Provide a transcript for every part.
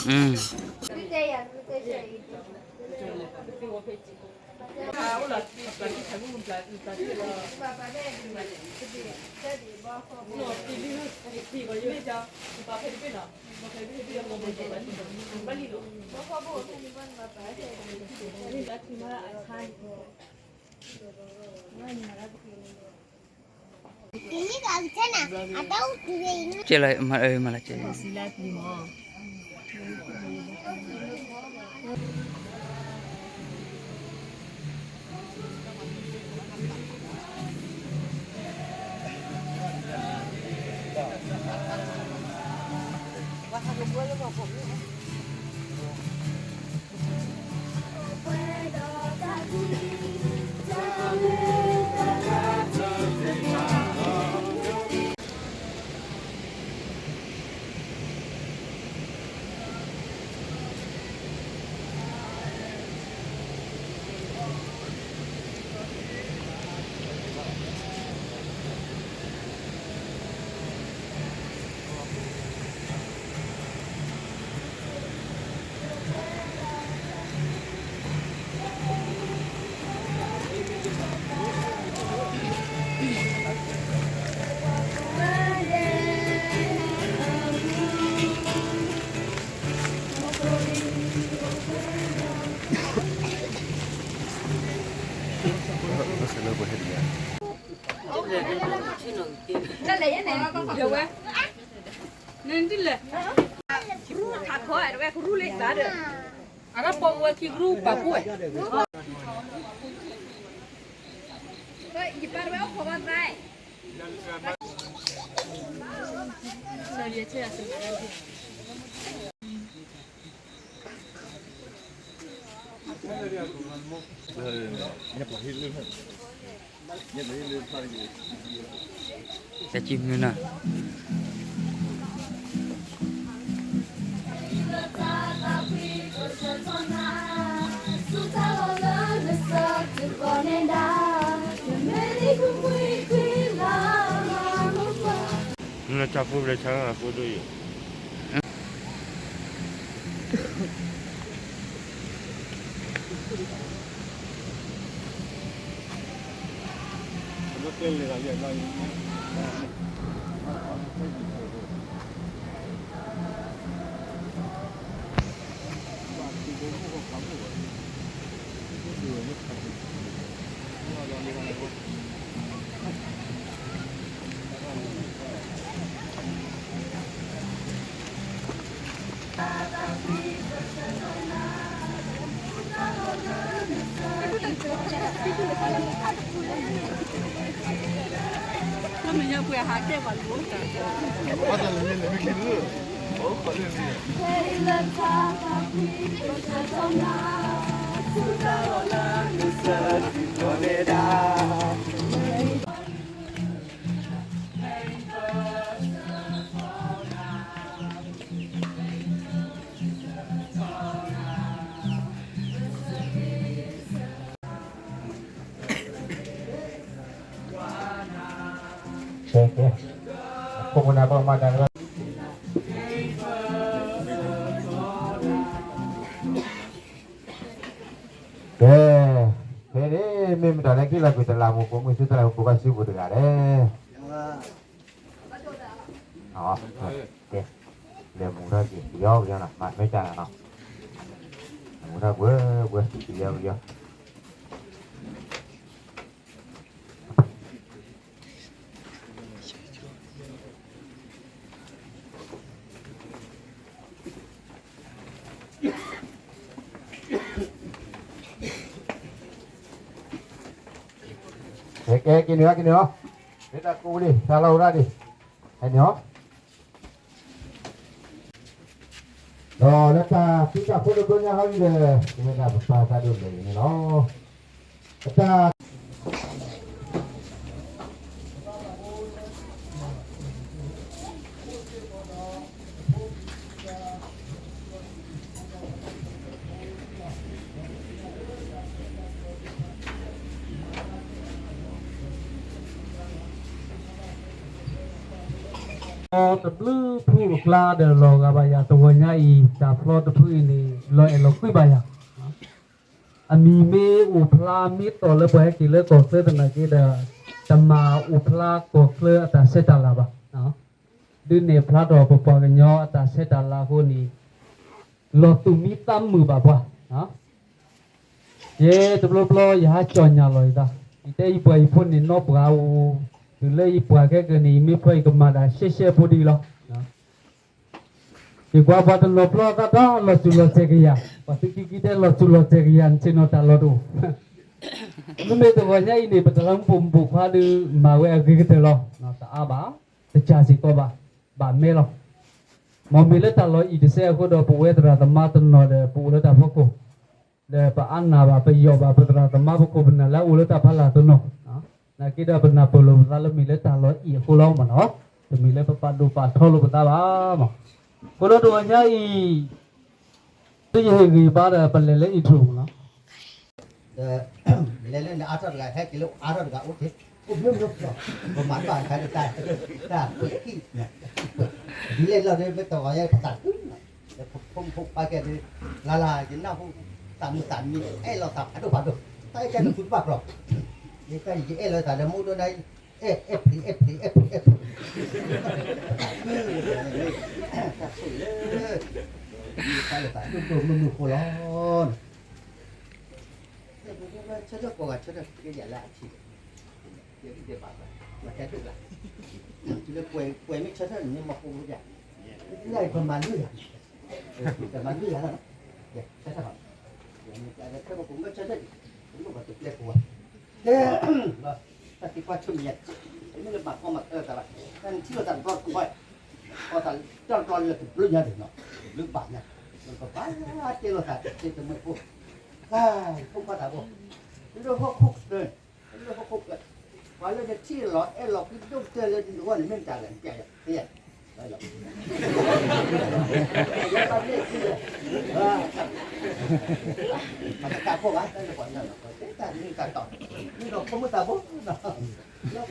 อืม ကဲလၢမၤမၤလၢကဲ တၢ်ကံၢ်မနုၤနၤ နဆၣ်ဖိဘျဲၣ်ဆၣ်ဖိဒိၣ်ယိာ် ကဲ ကဲ ခိၣ်မနၤဘၣ်မၤတၢ် ကဲ ဖဲန့ၣ် မ့ၢ်မတၤလဲၣ် က့ၤလီၤကွံာ်တလးမူး ပိာ်မုၣ်ဆူတလးမူး ပိာ်ခွါစုပူၤတဂၤလဲၣ်. ကဲ လဲၤမူထီၣ်က့ၤ ပယီၤပယီၤနီၤ မၤမ့ၢ်တၢ်နီၤ မူထီၣ်ဘှဲဘှဲ ပယီၤပယီၤ ကဲ ကဲ က့ၤနုာ်လီၤ က့ၤနုာ်လီၤ မ့ၢ်တၢ်ကိးလံ တၢ်လီၢ်ဝဲဒၣ်ဒံး ဟဲနုာ်လီၤ ဒီးလၢတၢ်သံတၢ်ဖိတဘျီညါဟီဒ်ဒီး မ့ၢ်ဒၣ်ပပၢ်တၢ်ဒိၣ်လဲၣ်အံၤန့ၣ်လီၤ အတၢ် တၢ်ဖျီတဘျုးဖုအကျါဒီးလီၤဂာ်ဘၣ်ယၤတဂီၤညါအံၤ, တၢ်ဖျီတဖုအံၤန့ၣ် လီၤအဲၣ်လီၤကွံဘၣ်ယၤ. အမံၤမ့ၢ်အိၣ်ဖျါမ့ၢ်တီၢ်လၢပှၤဟဲက့ၤလၢကီၢ်ချၢသနာ်က့ဒီး, တမၤအိၣ်ဖျါကီၢ်ချၢအတၢ်ဆဲးတၢ်လၤဘၣ်. ဒုးနဲၣ်ဖျါထီၣ်ပပှၤကညီအတၢ်ဆဲးတၢ်လၤအဃိန့ၣ်, လီၤတူာ်မံသးမုာ်ဘၣ်ပှၤ ယဲတဘျီဘျီယဟးကၠီၣ်ညၣ်လီၤယသး, ယတဲယပှၤယဖိန့ၣ်နီၢ်ပှၤအိၣ်, တုၤလၢယပှၤခဲကနံၣ်အံၤ မ့ၢ်ဖျီယကမၤတၢ်ရှဲရှဲဖိဒ်အံၤလီၤ. ယကွၢ်ပှၤတနီၤပျီအသးဒီးလီၤစူၤလီၤစဲၤကယၤ, ပှၤသုခံကံတဲလီၤစူၤလီၤစဲၤကယၤ နဆ့ၣ်နီၤတၢ်လီၤတအိၣ်. မ့မ့ၢ်တဂီၤညါအံၤန့ၣ် ပတၢ်လၢမူးပိာ်မုၣ်ပိာ်ခွါဒုး မၤဝဲအဂ့ၤကတၢၢ်လီၤ. တအါဘၣ်, တစၢ်စ့ၢ်ကီးဘၣ်, ဘၣ်မဲလီၤ. မ်မ့ၢ်လၢတၢ်လီၤအံၤတစဲးအဃိဒီး ပဝဲသရၣ်သမါတနီၤဒီး ပအိၣ်လၢတၢ်ဖီခိၣ် ဒီးပအါနၢ်ဘၣ် ပယီၢ်ဘၣ် ပသရၣ်သမါပခိၣ်ပနၢ်လၢအအိၣ်လၢတၢ်ဖးလာ်တနီၤ, နာ်က့ဒီးပနၢ်ပၢၢ်လိာ်ပသးလၢမ့ၢ်လၢတၢ်လီၤအံၤအဃိလီၤမနီၤ, တမ့ၢ်လၢပပာ်ဒိၣ်ပာ်ထီလိာ်ပသးဘၣ်မနီၤ. အဃိဒီးတဂီၤညါအံၤ သုယဟ့ၣ်ဂံၢ်ဘါဒီးပလဲၤလၢ intro မနီၤ. လဲၤလၢနအါထီၣ်တဂၤ ဟဲက့ၤလၢအါထီၣ်တဂၤအိၣ်က့ၤ, အိၣ်မ့ၢ်မ့ၢ်, ပမၤတဘၣ်ခါဒီးတၢ်, တၢ်ကွဲးကံၣ်, ဒ်လဲၣ်လီၤဒီး မ့ၢ်တဂီၤညါပသးခု, လၢဖိမုၣ်ဖိခွါကဲဒုး, လၢ်လၢ် ယနၢ်ဟူ, သးမုာ်သးမံ, အဲၣ်လီၤသးဖးဒိၣ်ဖးဒိၣ်, တၢ်အဲၣ်ကဲနသုတဘၣ်ကျီၤ, ယအဲၣ်လီၤသးဒီးမ့ၢ်ဒိၣ်န့ၣ်, အဲၣ်, အဲၣ်ဖျံး, အဲၣ်ဖျံး, အဲၣ်ဖျံး, အဲၣ်ဖျံး, တၢ်ဆိၣ်လၢ, တၢ်လၢသးဒိၣ်ဒိၣ်မုၢ်မုၢ်ဃိလီၤ. ဆၢထၢၣ်ကိးဂၤဆၢထၢၣ် ကဲယၤလၢအထံၣ်, ယဒုးဒဲးဘး, မၤတဲဒိၣ်ကျါ, တုၤလၢကွဲးမ့ၢ်ဆၢထၢၣ်န့ၣ် မ့ၢ်မၤဃိပယၤ, ပမၤလုၢ်ယၤ, ပမၤလုၢ်ယၤလီၤ, ဆၢထၢၣ်, ဆၢထၢၣ်, ဆၢထၢၣ်, ပမ့ၢ်ဆၢထၢၣ်, ပမ့ၢ်ပှၤတပျဲပူၤဘၣ်, ကဲ, တၢ်သံကွၢ်ဆၢၣ်မဲာ်ညါ, တမ့ၢ်လၢဘၣ်ကီမၤကဲလီၤသးဘၣ်, တၢ်နထံၣ်လိာ်သးတဘျီတခီၣ်, ဃီသးတၢ်တဘျီလၢတဘျုးညါဒံးနီၤ, တဘျုးဘၣ်ညါ, ပဘၣ်တဲလိာ်သးတမုာ်ဖိ, တၢ်ဖိခွါသးဘိ, လၢဟီၣ်ခိၣ်ချၢ, လၢဟီၣ်ခိၣ်ချၢ, ပှၤလၢနထံၣ်လီၤအဲၣ်လီၤကွံဒိၣ်ကတၢၢ်လၢနဂီၢ်န့ၣ် မ့ၢ်မတၤလဲၣ် နပျဲယၤ, ပျဲယၤ, မတၤတၢ်ဖိဘၣ်, တၢ်လၢပှၤညီနီၤ, တၢ်တမ့ၢ်တၢ်တီ, မ့ၢ်ဒီးဖိမုၣ်သးဘိနီၤ, လၢဟီၣ်ခိၣ်ချၢဒီးဖိသၣ်ဖၢဒုးအသံ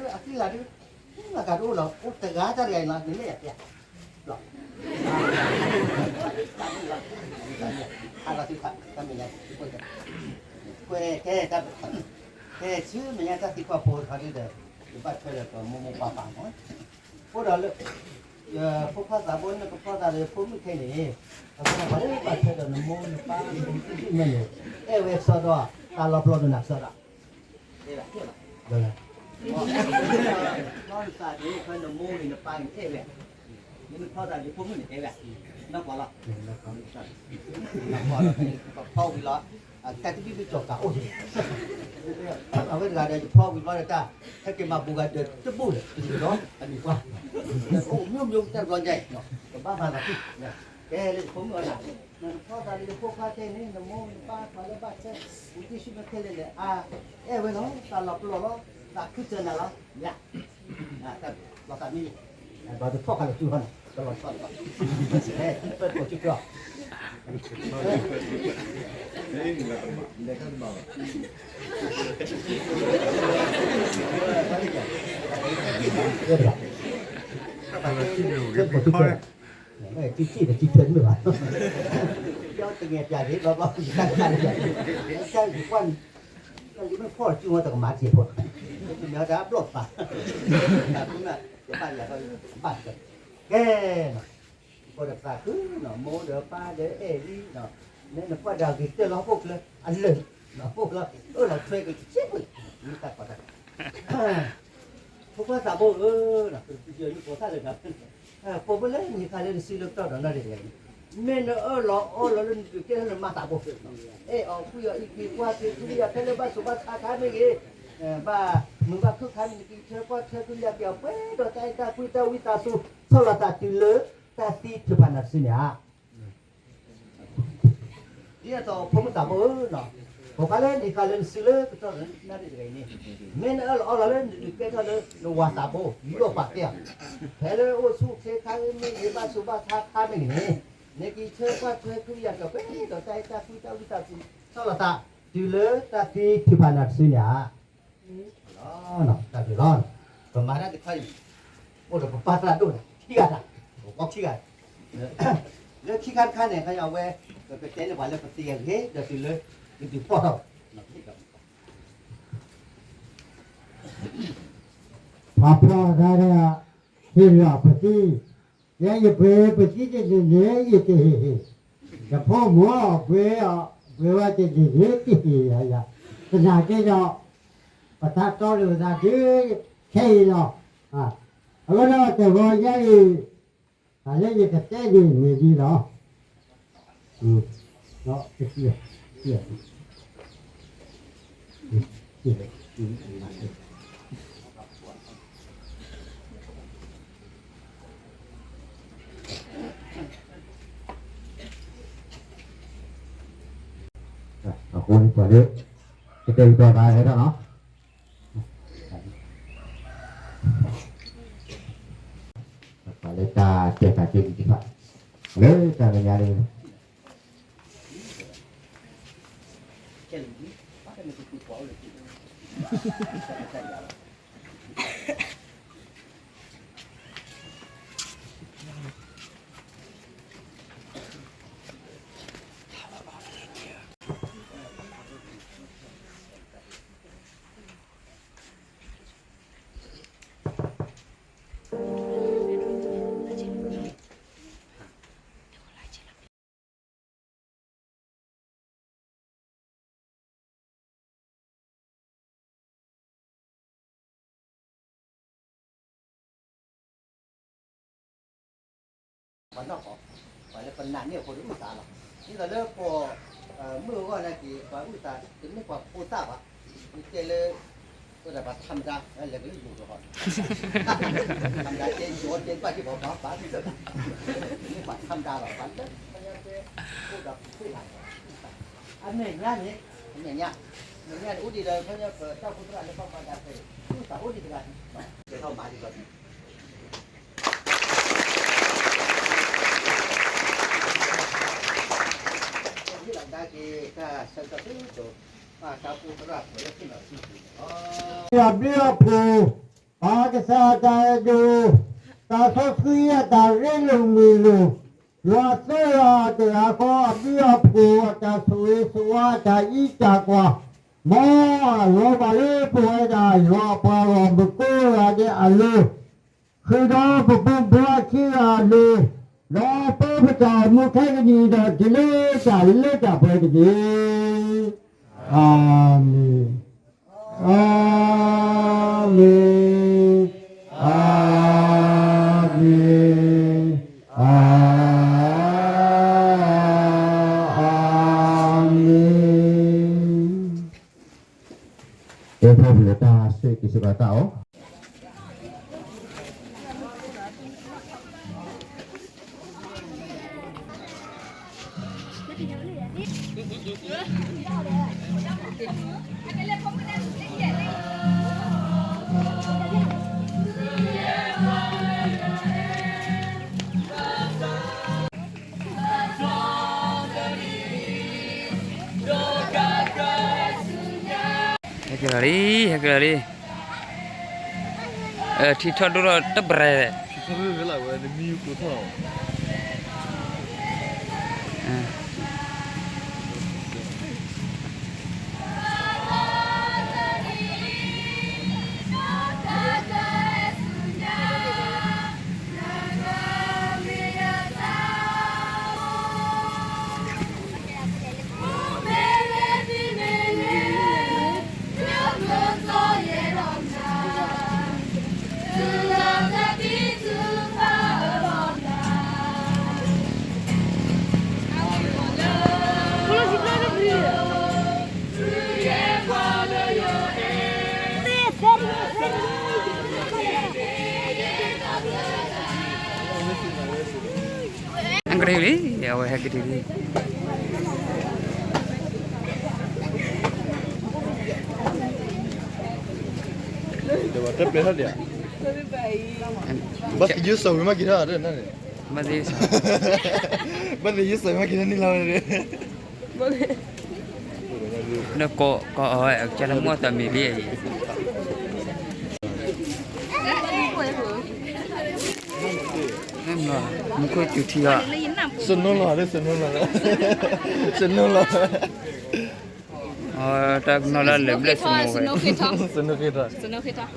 လၢ်ဒုး, မၤကၤတအိၣ်လီၤ, အိၣ်တဂၤတၢ်တဂၤအံၤလီၤ, နမ့ၢ်ယၤပျဲ, လီၤ, အါလီၤသုခါ, တၢ်မဲာ်ညါ, ကွဲး, ကဲဆူမဲာ်ညါတၢ်သံကွၢ်ဖိတခါဒ်ဒီး, ယဘၣ်ထွဲဒီးပမိၢ်မိၢ်ပၢ်ပၢ်မး, အဃိဒီးလၢ, ယဖိခွါသးဘိလၢကဖျီသးဒီးယဖိမုၣ်ခဲအံၤန့ၣ်, အဃိဒီးပှၤလၢဘၣ်ထွဲဒီးနမိၢ်နပၢ်နသုးမဲာ်န့ၣ်, အဲၣ်ဝဲကစီဒီ, တၢ်လီၤပျီဒိၣ်နၤကစီဒီ, အဲၣ်ဘၣ်, ဖျီနသးန့ၣ် ဖဲနမိၢ်ဂ့ၤနပၢ်ဂ့ၤန့ၣ်အဲၣ်ဝဲ, မ့မ့ၢ်ဖျီသးဒီးယဖိမုၣ်န့ၣ်အဲၣ်ဝဲ, နီၢ်ကီၢ်လီၤ, နီၢ်ကီၢ်လီၤ, ပဖျီဝံၤလီၤ, တၢ်တဘံၣ်ဘုၣ်ကၠီၤကးအိၣ်, အဝဲတဂၤဒီးယဖျီဝံၤဘျီဒီးတၢ်, ဟဲက့ၤမၤဘူးဂၤဒီးတဘူးဒီး, တဘူးဒီး, အမံၤပှၢ်, အိၣ်မိၢ်မိၢ်တၢ်တဘျီညါအံၤ, ကဘၣ်မၤသးခု, ကဲလၢယဖိမုၣ်အီၤနၤ, နဖျီသးဒီးယဖိခွါခဲအံၤန့ၣ် နမိၢ်နပၢ်ပှၤလၢဘၣ်ထွဲ, ဝံသ့ၣ်ၡူမဲာ်ခဲလၢာ်န့ၣ်, အဲၣ်ဝဲလီၤ, တၢ်လီၤပျီလီၤ, သးခုစၢၤနၤလီၤ, ယၤ လီၤသးမံ, ဒီးတထီၣ်ခါလၢစုဟီန့ၣ်, တလီၤဆီလီၤ, ပကိးစုကျီၢ်, ပကိးစုကျီၢ်, တံၢ်တံၢ်ဒီးတံၢ်ထွဲမုာ်ဘၣ်, တဂဲၤပျးက့ၤဘျီဘျီ, တၢ်ကမၤတဂဲၤ, တၢ်ယကွၢ် တၢ်လံမ့ၢ်ဖီၣ်စုဝဲတကမၤတ့ၢ်ဖိ, မ့ၢ်တၢ်ဘျီၣ်ပာ်, တၢ်ဘၣ်ယၤဘၣ်, ကဲ, ပကိးဒီးပသးခုနီၤ, မိၢ်ဒီးပၢ်ဒီးအဲၣ်လံ, မ့ၢ်နကွၢ်ဒီးအဂ့ၤကတၢၢ်လၢဟီၣ်ခိၣ်ချၢ, အလၢာ်, ဟီၣ်ခိၣ်ချၢ, အၢၣ်လီၤထွဲက့ၤက့ၤ, မ့ၢ်တၢ်ကီတၢ်ခဲ ဖိခွါသးဘိဧၢ, ပတပျံၤယွၤမ့ၢ်ပိာ်သၣ်လၢတၢ်, ပိာ်မုၣ်လၢနံၤခါလၢနစုလၢကတီၢ်ဒီးနီၢ်ဒ့ၣ်တဂၤအံၤ, မ့ၢ်နအၢၣ်လီၤအီလီၤလၢနဒုးကဲထီၣ်လၢမါသးဘိ, အဲၣ်အီၤကွံအီၤအံးက့ၤကွၢ်က့ၤ ကဟုကယာ်ဖဲလၢဘၣ်ဆိးဘၣ်ဆါခါမ့ၢ်ဂ့ၤ, ဘၣ်မုာ်ဘၣ်ခုၣ်ခါမ့ၢ်ဂ့ၤ, နကဆၢကွၢ်ဆၢကဟုကယာ်က့ၤအီၤ ပှဲၤဒီးတၢ်အဲၣ်တၢ်ကွံတၢ်ဝံသးစူၤ, ဆီၣ်လီၤသးတုၤလၢတၢ်သံထုးဖးနၤတစုန့ၣ်ဧါ. ဒ်သိးဖိမုၣ်သးဘိဧၢ, ပိာ်ခွါလၢနံၤခါလၢနစုလၢကတီၢ်ဒီးနီၢ်ဒ့ၣ်တဂၤအံၤန့ၣ်, မ့ၢ်နအၢၣ်လီၤအီလီၤလၢနဒုးကဲထီၣ်လၢနဝၤသးဘိ, ယူးယီၣ်ပာ်ကဲအီၤ, ဖဲလၢအိၣ်ဆူၣ်အိၣ်ချ့ခါမ့ၢ်ဂ့ၤ ဘၣ်ဆိးဘၣ်ဆါခါမ့ၢ်ဂ့ၤန့ၣ်, နကဆၢကွၢ်ဆၢကဟုကယာ်က့ၤအီၤ ပှဲၤဒီးတၢ်အဲၣ်တၢ်ကွံတၢ်ဝံသးစူၤ, ဆီၣ်လီၤသးတုၤလၢတၢ်သံထုးဖးနၤတစုန့ၣ်ဧါ. တၢ်ဘျုးလီၤ, ပမၤတၢ်တခါအံၤ, အိၣ်ဒီးပပၢ်သရၣ်ဒိၣ်န့ၣ် ခံဂၤတၢ်, ပှၤခံဂၤ, လၢခံခါတခါန့ၣ် ခါအဝဲ ကတဲန့ၢ်ပှၤလၢပသံဂ့ၤ ဒီးတုၤလၢ ကဒုးဖီၣ်ထီၣ် ပှၤဖီၣ်တၢ်ဒီး ဟ့ၣ်လီၤပသံ, ယဲယပှ့ၤပသံတန့ၢ်န့ၣ် ယတဟ့ၣ်ဟ့ၣ်, ယဖိမုၣ်အီၤပှ့ၤအီၤ ပှ့ၤဝဲတန့ၢ်န့ၣ် တဟ့ၣ်ယၤယၤ, သနာ်က့ဒီး ပတၢ်တီလိာ်သးဒ်ခဲအံၤလီၤ. အဃိဒီးတဂီၤညါအံၤ တၢ်လၢယကတဲန့ၣ်မ့ၢ်ဒ်လီၤ. ဒီး အဃိန့ၣ် ပှၤလၢ ကတဲာ်ကတီၤသးဟဲထီၣ်နီၤ, ပှၤလၢတၢ်တဲာ်တၢ်တဲာ်နံၤတဖၣ် လၢတၢ်မဲာ်ညါန့ၣ် ပှၤနီၢ်ကီၢ် ပှၤလၢပနာ်န့ၢ်အဃိဒီးအုၣ်သးလီၤ. ဒ်သိးလၢပှၤ မုၢ်အဂီၢ်နာ်က့ၤ ပှၤအုၣ်သး တမ့ၢ်ပှၤဖိသၣ်ဘၣ်, ယတဲလၢ ပဝဲဒၣ်ပှၤထးမတၤ လဲၤကလၢယိၤကဟီ, ထးမတၤတဲယိၤတဲဘၣ်က့ၤပှၤဘၣ်ဘၣ်, တမ့ၢ်ပှၤထးမတၤလီၤ, ပှၤလၢ အိၣ်ဒီးခိၣ်လၢ် အမဲာ်ညါန့ၣ် အမဲာ်ညါ မဲာ်ညါန့ၣ် အိၣ်ဒံးဒီး ခီပညီ ပတၢ်အိၣ်ဖှိၣ်သရၣ်လၢပှၤမၤတၢ်ဖဲ အိၣ်သးအိၣ်ဒံးတဂၤ ကဲထီၣ်မၤဒံးဒီး ဟ့ၣ်လီၤကဒါက့ၤ တၢ်ဆၢကတီၢ်ဒ်သိး ပတၢ်အိၣ်ဖှိၣ်သရၣ်ပှဲၤလၢ ဟ့ၣ်လီၤဆူပူၤန့ၣ်လီၤ. အဘျုးအဖှိၣ် ပၢ်ကစၢ်အတၢ်အဲၣ်ဒိၣ် တၢ်စီဆှံအတၢ်ရ့လိာ်မုာ်လိာ် ယွၤသၢဂၤတဂၤဃီ အဘျုးအဖှိၣ် အတၢ်ဆိၣ်ဂ့ၤဆိၣ်ဝါ အတၢ်အံးတၢ်ကွၢ် မ်အလီၤဘၣ်လၢပဝဲဒၣ်ယွၤအပှၤဂီၢ်မုၢ်ကိးဂၤဒဲးအလိၤ, ဃုာ်ဒီးပပူၤဘျီခံဂၤအလိၤ, ဒီးပၢပတၢ်အိၣ်မူခဲကနံၣ်အံၤဒီး တုၤလၢတၢ်လၢတၢ်ပှဲၤတက့ၢ်. အၤမ့ၣ်. အၤမ့ၣ်, အၤမ့ၣ်, အၤမ့ၣ်. ကဲထီၣ်ပလၢတၢ်ဆိၣ်ဂ့ၤဆိၣ်ဝါတၢ်အီၣ် ဟဲက့ၤလီၤလံ, ဟဲက့ၤလီၤလံ. ထံထီၣ်ဒိၣ်ထီၣ်တဘြဲၤ, ထံထီၣ်ဒိၣ်ထီၣ်လၢဝဲ နမံကျိထီၣ်လီၤ. အကရံၣ်လံ, အဝဲဟဲက့ၤတုၤလံ. တၢ်ပျဲထီၣ်ဒံးဧါ, ဘၣ်သယုၢ်စီၤဝံၤမးက့ၤထီၣ်, ဘၣ်သယုၢ်စီၤ, ဘၣ်သယုၢ်စီၤဝံၤမးက့ၤထီၣ်န့ၣ်လီၤ. ဒီးကိးအီၤဝဲ ကၢ်လၢမီၢ်သးမံၤလံအံၤ. မူခိၣ်စူၤထံအီၤ, စနိလီၤ, စနိလီၤ, စနိလီၤ, တၢ်ကနီၣ်လၢလဲၤဘျဲၣ်စနိဝဲ, စနိဃ့ထီၣ်.